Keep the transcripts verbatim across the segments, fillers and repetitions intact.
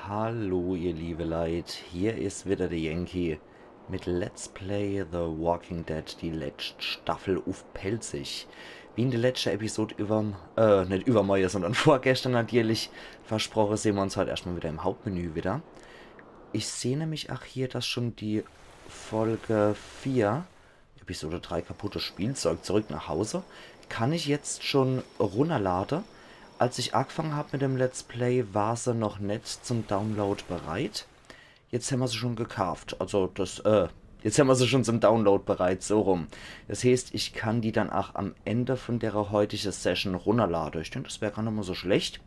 Hallo, ihr liebe Leit, hier is wieder der Yankee mit Let's Play The Walking Dead, die letscht Staffel uff Pälzisch. Wie in der letschte Episode überm, äh, net übermorje, sondern vorgestern natürlich versproche, sehn mer uns heut erschtmal wieder im Hauptmenü wieder. Ich seh nämlich ach hier, dass schon die Folge vier, Episode drei, kaputtes Spielzeug, zurück nach Hause, kann ich jetzt schon runnerlade. Als ich agefange hab mit dem Let's Play, war se noch net zum Download bereit. Jetzt hämmer se schon gekaaft. Also das, äh, jetzt hämmer se schon zum Download bereit, so rum. Das heeßt, ich kann die dann ach am Ende von der heutige Session runnerlade. Ich denk, das wär gar net mal so schlecht.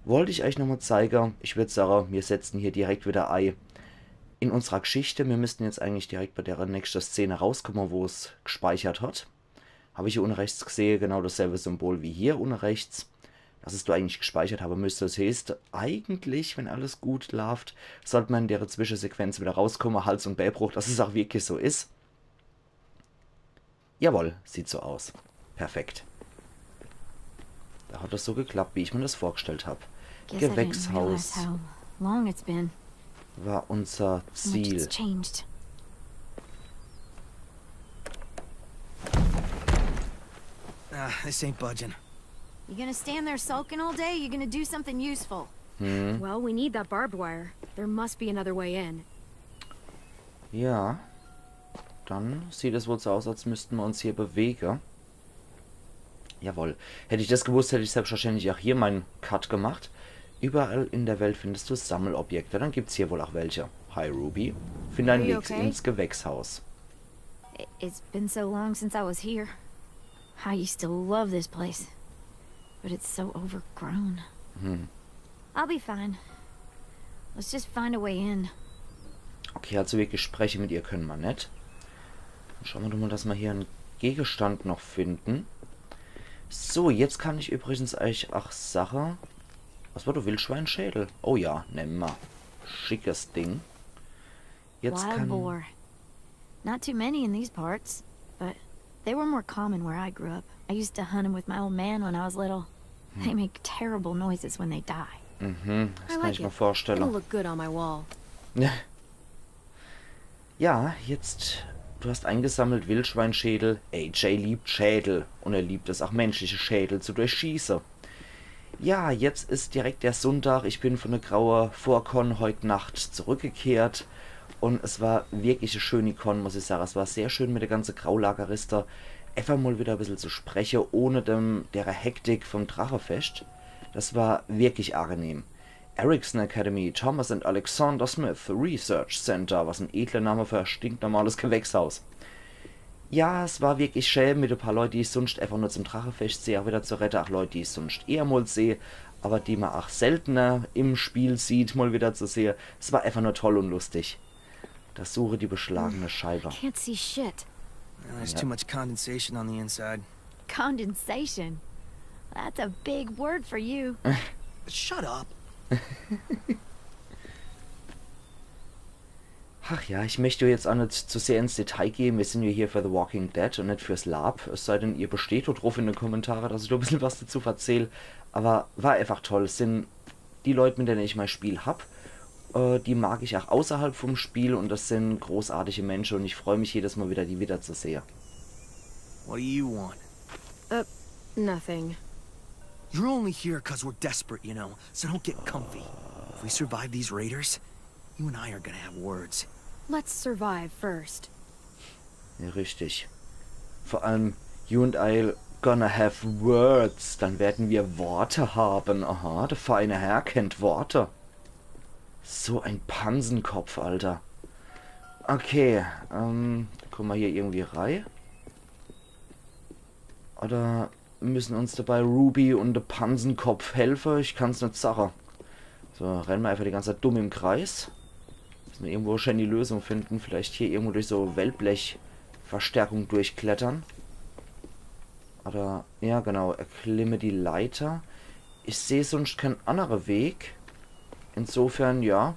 Wollt ich euch nochmal zeige. Ich würd sage, mir setzen hier direkt wieder ei in unserer Geschichte. Mir müssten jetzt eigentlich direkt bei der nächste Szene rauskomme, wo's gespeichert hat. Hab ich hier unne rechts gesehe, genau dasselbe Symbol wie hier unne rechts. Dass es do eigentlich gespeichert habe müsst. Das heeßt, eigentlich, wenn alles gut laaft, sollt mer in der Zwischensequenz wieder rauskomme, Hals- und Beinbruch, dass es ach wirklich so is. Jawohl, sieht so aus. Perfekt. Da hat das so geklappt, wie ich mir das vorgestellt hab. Guess I didn't realize Gewächshaus how long it's been. War unser Ziel. So much has changed. Ah, this ain't budging. You gonna stand there sulking all day? You gonna do something useful? Hm. Well, we need that barbed wire. There must be another way in. Ja. Dann sieht es wohl so aus, als müssten wir uns hier bewegen. Jawohl. Hätt ich das gewusst, hätt ich selbstverständlich auch hier meinen Cut gemacht. Überall in der Welt findest du Sammelobjekte. Dann gibt's hier wohl auch welche. Hi, Ruby. Finde einen Weg ins Gewächshaus. It's been so long since I was here. I used to love this place, but it's so overgrown. Hm. I'll be fine. Let's just find a way in. Okay, also wirklich spreche mit ihr können wir net. Dann schauen wir doch mal, dass wir hier einen Gegenstand noch finden. So, jetzt kann ich übrigens euch, ach, Sache. Was war du, Wildschweinschädel? Oh ja, nehmen wir. Schickes Ding. Jetzt Wild kann boar. Not too many in these parts, but they were more common where I grew up. I used to hunt 'em with my old man when I was little. They make terrible noises when they die. Mhm, das kann ich mir vorstellen. It'll look good on my wall. Ja, jetzt, du hast eingesammelt Wildschweinschädel. A J liebt Schädel und er liebt es auch, menschliche Schädel zu durchschießen. Ja, jetzt is direkt der Sonntag. Ich bin von der graue Vorcon heut Nacht zurückgekehrt. Und es war wirklich e schöni Con, muss ich sagen. Es war sehr schön, mit der ganze Graulageriste einfach mal wieder e bissel zu spreche, ohne dem, der Hektik vom Drachefest. Das war wirklich angenehm. Erickson Academy, Thomas and Alexander Smith Research Center. Was en edler Name für e stinknormales Gewächshaus. Ja, es war wirklich schä, mit e paar Leit, die ich sunscht einfach nur zum Drachefest seh, auch wieder zu redde, auch Leit, die ich sunscht eher mal seh, aber die ma auch seltener im Spiel sieht, mal wieder zu sehe. Es war einfach nur toll und lustig. Durchsuche die beschlagene Scheibe. Can't see shit. There's too much condensation on the inside. Condensation? That's a big word for you. Shut up. Ach ja, ich möcht jetzt auch net zu sehr ins Detail gehen. Wir sind ja hier für The Walking Dead und net fürs LARP. Es sei denn, ihr besteht do drauf in den Kommentaren, dass ich do e bissel was dazu verzähl. Aber war einfach toll. Es sind die Leit, mit denen ich mein Spiel hab. Äh, die mag ich auch außerhalb vom Spiel und das sind großartige Menschen und ich freu mich jedes Mal wieder, die wieder zu sehe. What do you want? Uh, nothing. You're only here 'cause we're desperate, you know, so don't get comfy. If we survive these raiders, you and I are gonna have words. Let's survive first. Ja, richtig. Vor allem, you and I gonna have words. Dann werden wir Worte haben. Aha, der feine Herr kennt Worte. So ein Pansenkopf, Alter. Okay, ähm, komme ma hier irgendwie rei? Oder müssen uns dabei Ruby und der Pansenkopf helfe? Ich kann's net sache. So, renne ma einfach die ganze Zeit dumm im Kreis. Müssen wir irgendwo wahrscheinlich die Lösung finden. Vielleicht hier irgendwo durch so Wellblech-Verstärkung durchklettern. Oder, ja genau, erklimme die Leiter. Ich seh sunscht kein anderer Weg. Insofern, ja.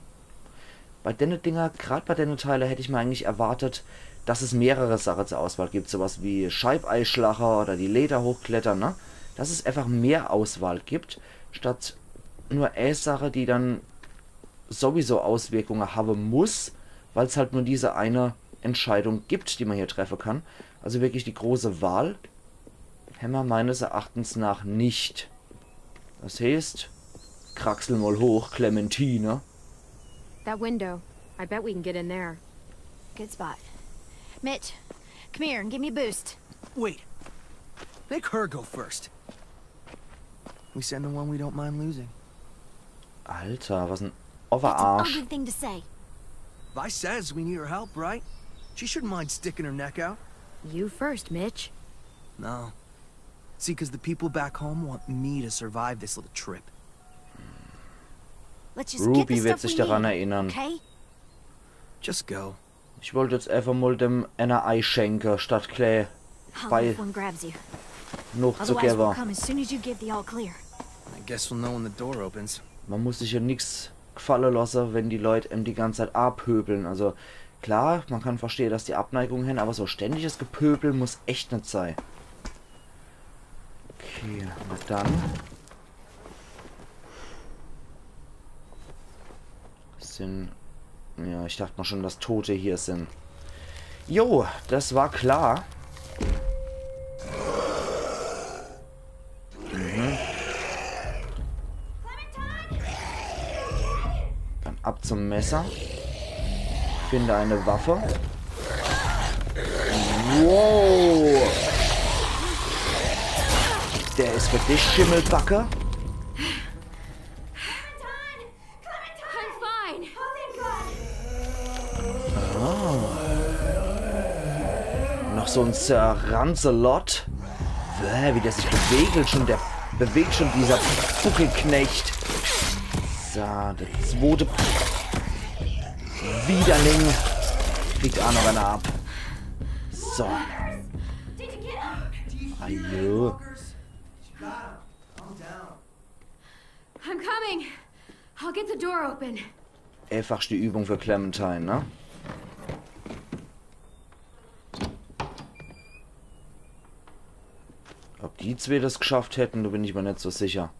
Bei denne Dinger, grad bei denne Teile, hätt ich mir eigentlich erwartet, dass es mehrere Sache zur Auswahl gibt. Sowas wie Scheibeischlacher oder die Leder hochklettern, ne? Dass es einfach mehr Auswahl gibt, statt nur e Sache, die dann sowieso Auswirkunge hawe muss, weil's halt nur diese eine Entscheidung gibt, die man hier treffe kann. Also wirklich die große Wahl hämmer meines Erachtens nach nicht. Das heißt, kraxel mal hoch, Clementine. That window. I bet we can get in there. Good spot. Mitch, come here and give me a boost. Wait. Make her go first. We send the one we don't mind losing. Alter, was en Overarsch. Ugly thing to say. Vi says we need her help, right? She shouldn't mind sticking her neck out. You first, Mitch. No. See, because the people back home want me to survive this little trip. Let's just get the Ruby wird stuff sich we daran need, erinnern. Okay? Just go. Ich wollt jetzt einfach mal dem ener Ei schenke, statt gleich I'll Bye. If one grabs you. noch zu Otherwise, we'll gebe. Come as soon as you give the all clear. I guess we'll know when the door opens. Man muss sich ja nix gfalle lasse, wenn die Leut em die ganze Zeit apöbeln. Also klar, man kann verstehe, dass die Abneigung hen, aber so ständiges Gepöbel muss echt net sei. Okay, na dann. Sin. Ja, ich dacht mal schon, dass Tote hier sin. Jo, das war klar. Mhm. Dann ab zum Messer. Finde eine Waffe. Wow. Der is für dich, Schimmelbacke. I'm fine. Noch so en Sir Lancelot. Bäh, wie der sich bewegt schon. Der bewegt schon, dieser Buckelknecht. So, der zwote Widerling. Kriegt aa noch einer ab. So. Ajo. I'm coming. I'll get the door open. Einfachste Übung für Clementine, ne? Ob die zwee das gschafft hätten, da bin ich mir net so sicher.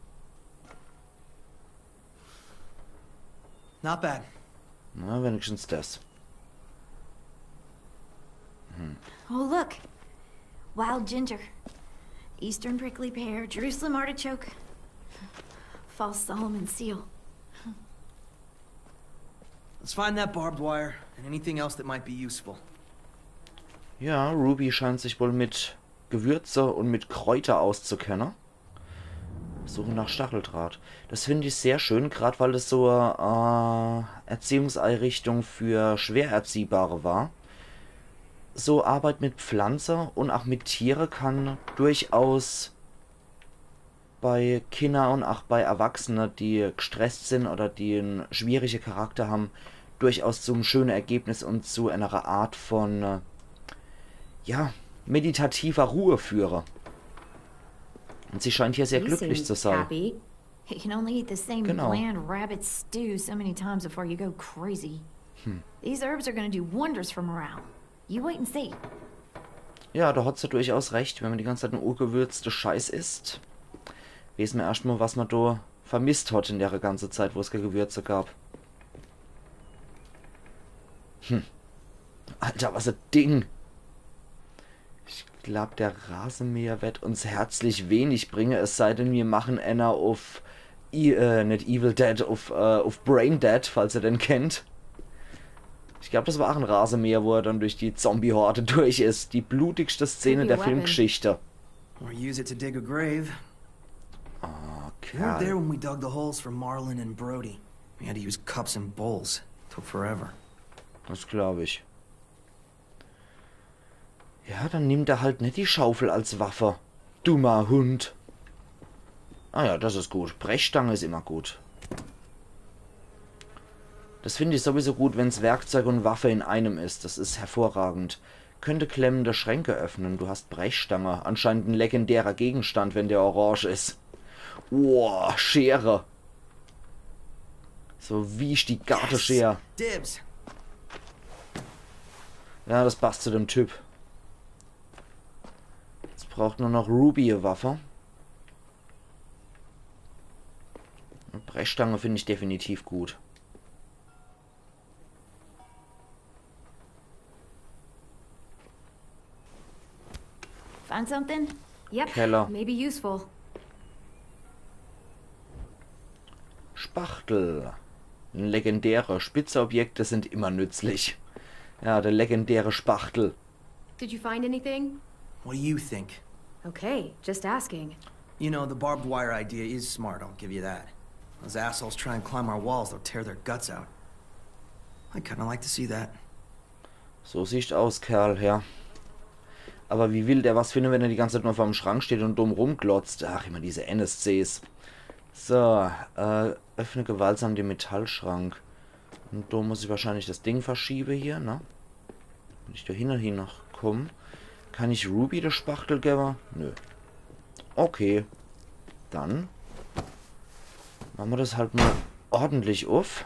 Not bad. Na, wenigstens das. Oh, look. Wild ginger. Eastern prickly pear, Jerusalem artichoke, false Solomon seal. Let's find that barbed wire and anything else that might be useful. Ja, Ruby scheint sich wohl mit Gewürze und mit Kräuter auszukenne. Suche nach Stacheldraht. Das find ich sehr schön, grad weil das so e äh, Erziehungseinrichtung für Schwererziehbare war. So Arbeit mit Pflanze und auch mit Tiere kann durchaus bei Kinder und auch bei Erwachsene, die gestresst sind oder die en schwierige Charakter haben, durchaus zum schöne Ergebnis und zu einer Art von, äh, ja, meditativer Ruhe führe. Und sie scheint hier sehr He glücklich seems zu sein. Happy. He can only eat the same Genau. bland rabbit stew so many times before you go crazy. These herbs are gonna do wonders for morale. You wait and see. Ja, da hat sie durchaus recht, wenn man die ganze Zeit nur ungewürzte Scheiß isst, weiß man erscht mal, was man da vermisst hat in der ganze Zeit, wo es keine Gewürze gab. Hm. Alter, was e Ding. Ich glaub, der Rasenmäher wird uns herzlich wenig bringen, es sei denn, wir machen einer auf E- äh, nicht Evil Dead, auf, äh, auf Brain Dead, falls ihr den kennt. Ich glaub, das war auch ein Rasenmäher, wo er dann durch die Zombie-Horde durch ist. Die blutigste Szene Could be der a weapon. Filmgeschichte. Or use it to dig a grave. Oh, You weren't there Kerl. When we dug the holes for Marlin and Brody. We had to use cups and bowls. Took forever. Das glaub ich. Ja, dann nimmt er halt nicht die Schaufel als Waffe. Dummer Hund. Ah ja, das ist gut. Brechstange ist immer gut. Das finde ich sowieso gut, wenn's Werkzeug und Waffe in einem ist. Das ist hervorragend. Könnte klemmende Schränke öffnen. Du hast Brechstange. Anscheinend ein legendärer Gegenstand, wenn der orange ist. Wow, Schere. So wie ich die Garteschere. Dibs. Ja, das passt zu dem Typ. Jetzt braucht nur noch Ruby e Waffe. Und Brechstange finde ich definitiv gut. Want something? Yep. Keller. Maybe useful. Spachtel. Legendäre Spitzeobjekte sind immer nützlich. Ja, der legendäre Spachtel. Did you find anything? What do you think? Okay, just asking. You know, the barbed wire idea is smart, I'll give you that. Those assholes try and climb our walls, they'll tear their guts out. I'd kinda like to see that. So sieht's aus, Kerl, ja. Aber wie will der was finden, wenn er die ganze Zeit nur vorm Schrank steht und dumm rumglotzt? Ach, immer diese N S Cs. So, äh, öffne gewaltsam den Metallschrank. Und da muss ich wahrscheinlich das Ding verschiebe hier, ne? Wenn ich da hinne hin noch komm. Kann ich Ruby de Spachtel gewwe? Nö. Okay. Dann mache mer das halt mal ordentlich uff.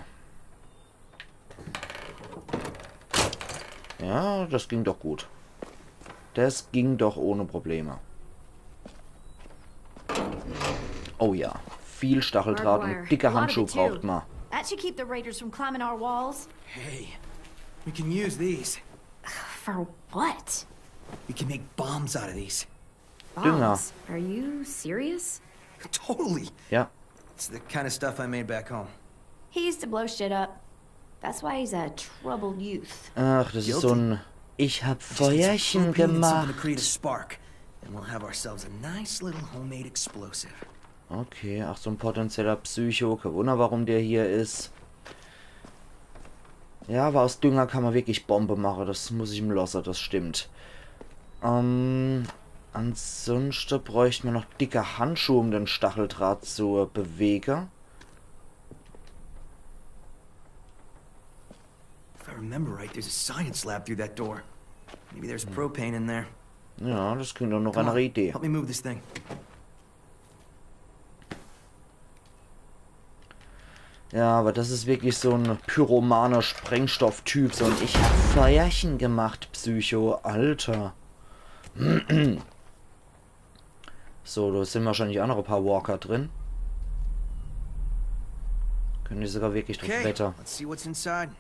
Ja, das ging doch gut. Das ging doch ohne Probleme. Oh ja, viel Stacheldraht und dicke Handschuhe braucht ma. That should keep the raiders from climbing our walls. Hey, we can use these. For what? We can make bombs out of these. Dünger. Bombs? Are you serious? Totally. Ja, It's the kind of stuff I made back home. He used to blow shit up. That's why he's a troubled youth. Ach, das ist so ein, ich hab Just need some Feuerchen propane and something to gemacht. Create a spark, and we'll have ourselves a nice little homemade explosive. Okay, ach, so ein potenzieller Psycho. Kein Wunder, warum der hier ist. Ja, aber aus Dünger kann man wirklich Bombe machen. Das muss ich ihm lassen, das stimmt. Ähm, ansonsten bräuchte man noch dicke Handschuhe, um den Stacheldraht zu bewegen. If I remember right, there's a science lab through that door. Maybe there's propane in there. Ja, das klingt doch noch Come eine on, Idee. Help me move this thing. Ja, aber das ist wirklich so ein pyromaner Sprengstofftyp. So ein „Ich hab Feuerchen gemacht“, Psycho, Alter. So, da sind wahrscheinlich auch noch ein paar Walker drin. Können die sogar wirklich drauf Okay, wetten. Let's see what's inside.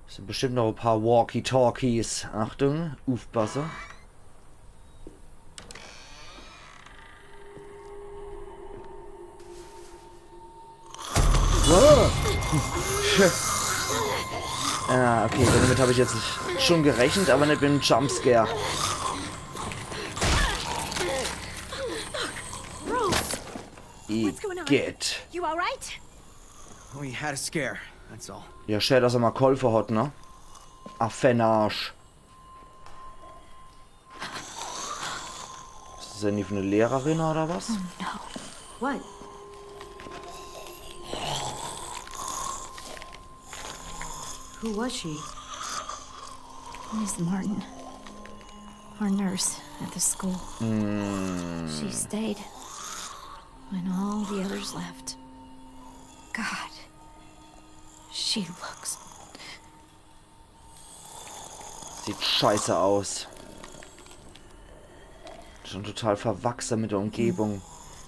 Sind bestimmt noch ein paar Walkie-Talkies. Achtung, aufpasse. Ja, okay, damit habe ich jetzt schon gerechnet, aber nicht mit dem Jumpscare. Rose, what's going on? Igitt. You all right? We had a scare, that's all. Ja, schön, dass er mal geholfen hat, ne? Affenarsch. Ist das denn die von der Lehrerin oder was? What? Who was she? Miss Martin, our nurse at the school. She stayed when all the others left. God, she looks. Sieht scheiße aus. Schon total verwachse mit der Umgebung.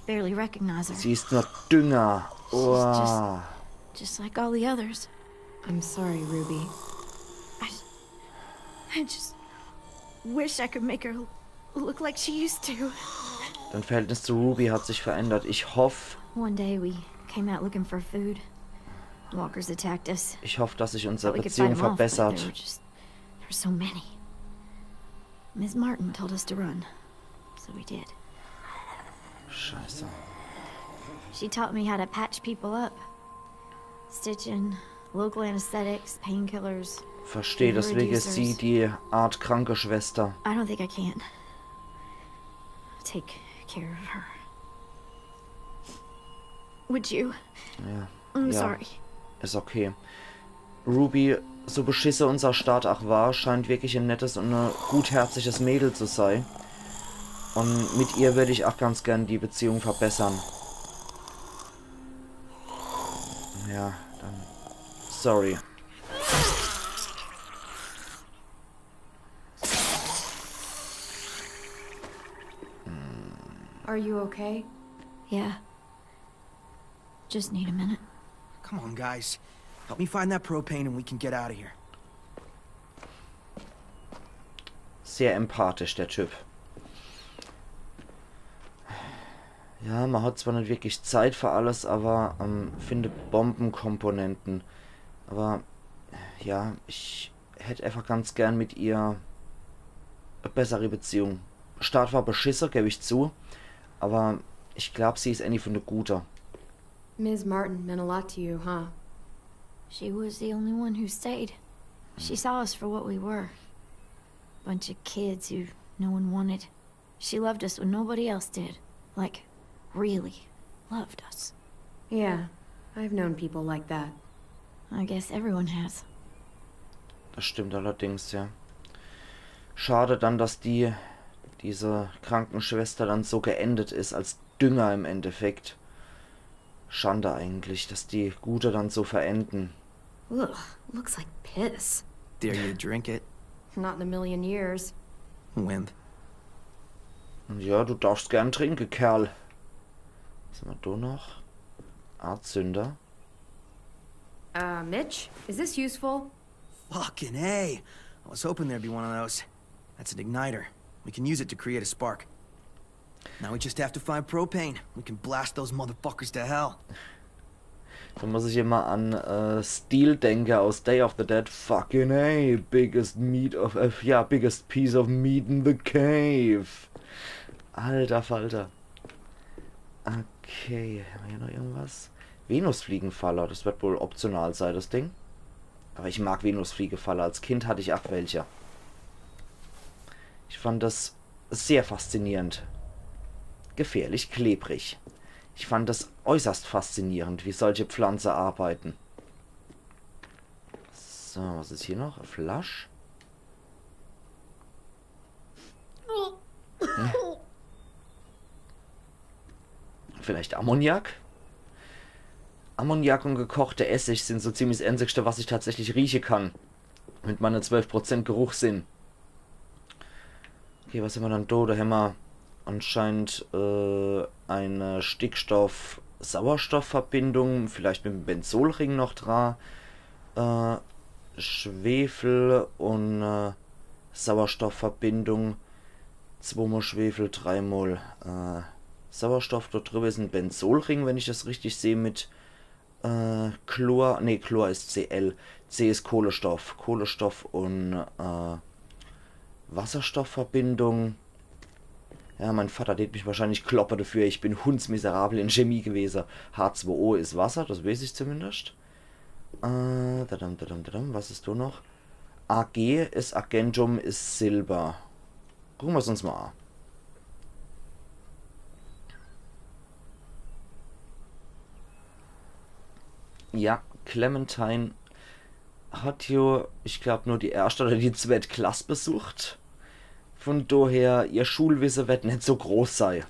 Barely recognize her. Sie ist nur Dünger. Uah. Just like all the others. I'm sorry, Ruby. I, I just wish I could make her look like she used to. Dein Verhältnis zu Ruby hat sich verändert. Ich hoffe, One day we came out looking for food. Walkers attacked us. ich hoffe, dass sich unsere Thought we could fight Beziehung 'em off, but there verbessert. were just, there were so many. Miss Martin told us to run, so we did. Scheiße. She taught me how to patch people up. Stitching, local anesthetics, painkillers. Verstehe, deswegen ist sie die Art Krankenschwester. I don't think I can take care of her. Would you? Ja. I'm Ja. Sorry. Ist okay. Ruby, so beschissen unser Start auch war, scheint wirklich ein nettes und ein gutherziges Mädel zu sein. Und mit ihr würde ich auch ganz gern die Beziehung verbessern. Ja, dann. Sorry. Are you okay? Yeah. Just need a minute. Come on, guys. Help me find that propane and we can get out of here. Sehr empathisch, der Typ. Ja, ma hat zwar net wirklich Zeit für alles, aber ähm, findet Bombenkomponenten. Aber ja, ich hätt einfach ganz gern mit ihr e bessere Beziehung. Start war beschisse, geb ich zu. Aber ich glaub, sie is ääni von de Gute. Miss Martin meant a lot to you, huh? She was the only one who stayed. She saw us for what we were. Bunch of kids who no one wanted. She loved us when nobody else did. Like, really loved us. Yeah, I've known people like that. I guess everyone has. Das stimmt allerdings, ja. Schade dann, dass die, diese Krankenschwester dann so geendet is, als Dünger im Endeffekt. Schande eigentlich, dass die Gute dann so verenden. Ugh, looks like piss. Dare you to drink it? Not in a million years. Wimp. Und ja, du darfst gern trinken, Kerl. Was hämmer do noch? Artzünder. Uh, Mitch, is this useful? Fucking A! I was hoping there'd be one of those. That's an igniter. We can use it to create a spark. Now we just have to find propane. We can blast those motherfuckers to hell. Da muss ich immer an äh, Steele denken aus Day of the Dead. Fucking A, biggest meat of, äh, ja, biggest piece of meat in the cave. Alter Falter. Okay, hämmer hier noch irgendwas? Venusfliegenfalle, das wird wohl optional sein, das Ding. Aber ich mag Venusfliegenfalle. Als Kind hatte ich auch welche. Ich fand das sehr faszinierend. Gefährlich klebrig. Ich fand das äußerst faszinierend, wie solche Pflanzen arbeiten. So, was is hier noch? E Flasch? Vielleicht Ammoniak? Ammoniak und gekochter Essig sind so ziemlich das Einzigste, was ich tatsächlich riechen kann. Mit meine zwölf Prozent Geruchssinn. Okay, was hämmer dann do? Do hämmer anscheinend äh, eine Stickstoff-Sauerstoff-Verbindung, vielleicht mit dem Benzolring noch dra. Äh, Schwefel und äh, Sauerstoffverbindung. Zwomol Schwefel, dreimol äh, Sauerstoff. Dort drüber is en Benzolring, wenn ich das richtig sehe, mit äh, Chlor. Nee, Chlor is Cl. C is Kohlestoff. Kohlestoff und äh, Wasserstoffverbindung. Ja, mein Vater tät mich wahrscheinlich kloppe dafür. Ich bin hundsmiserabel in Chemie gewesen. H zwei O is Wasser, das weiß ich zumindest. Äh, dadam, dadam, dadam. Was is do noch? Ag is Argentum, is Silber. Gucke mer's uns mal an. Ja, Clementine hat jo, ich glaub, nur die erschte oder die zweite Klasse besucht. Von daher, ihr Schulwissen wird net so groß sei.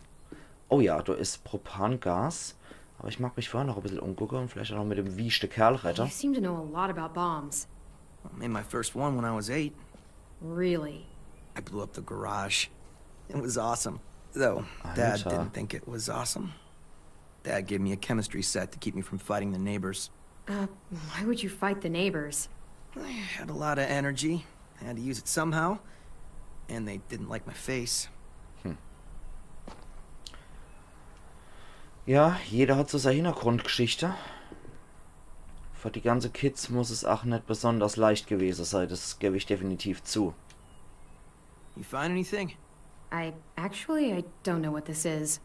Oh ja, do is Propangas. Aber ich mag mich vorher noch e bissel umgucke und vielleicht auch noch mit dem wieschte Kerl redde. You seem to know a lot about bombs. I made my first one when I was eight. Really? I blew up the garage. It was awesome. Though, Dad Alter. Didn't think it was awesome. Dad gave me a chemistry set to keep me from fighting the neighbors. Uh, why would you fight the neighbors? I had a lot of energy. I had to use it somehow. And they didn't like my face. Ja, jeder hat so sei Hintergrundgeschichte. Für die ganze Kids muss es auch net besonders leicht gewesen sein, das gebe ich definitiv zu. You find anything? I actually I don't know what this is.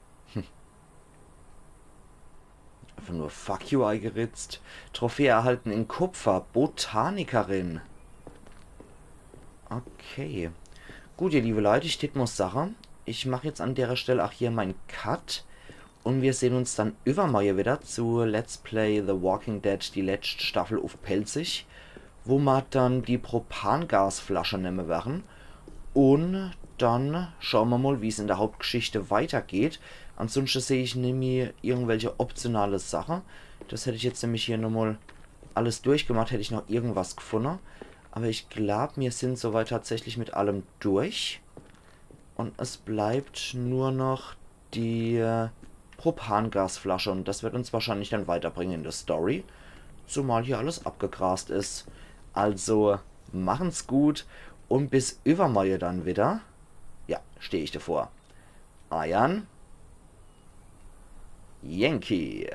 Einfach nur Fuck you eingeritzt. Trophäe erhalten in Kupfer. Botanikerin. Okay. Gut, ihr liebe Leute, ich tät mol sache, ich mach jetzt an derer Stelle auch hier mein Cut. Und wir sehen uns dann übermorje wieder zu Let's Play The Walking Dead, die letzte Staffel auf Pälzisch, wo ma dann die Propangasflasche nemme werre. Und dann schaue ma mal, wie's in der Hauptgeschichte weitergeht. Ansonsten sehe ich nimmi irgendwelche optionale Sache. Das hätt ich jetzt nämlich hier nochmal alles durchgemacht, hätt ich noch irgendwas gefunne. Aber ich glaub, mir sind soweit tatsächlich mit allem durch. Und es bleibt nur noch die äh, Propangasflasche. Und das wird uns wahrscheinlich dann weiterbringen in der Story. Zumal hier alles abgegrast is. Also, machen's gut und bis übermorje dann wieder. Ja, steh ich davor. Eiern. Dzięki.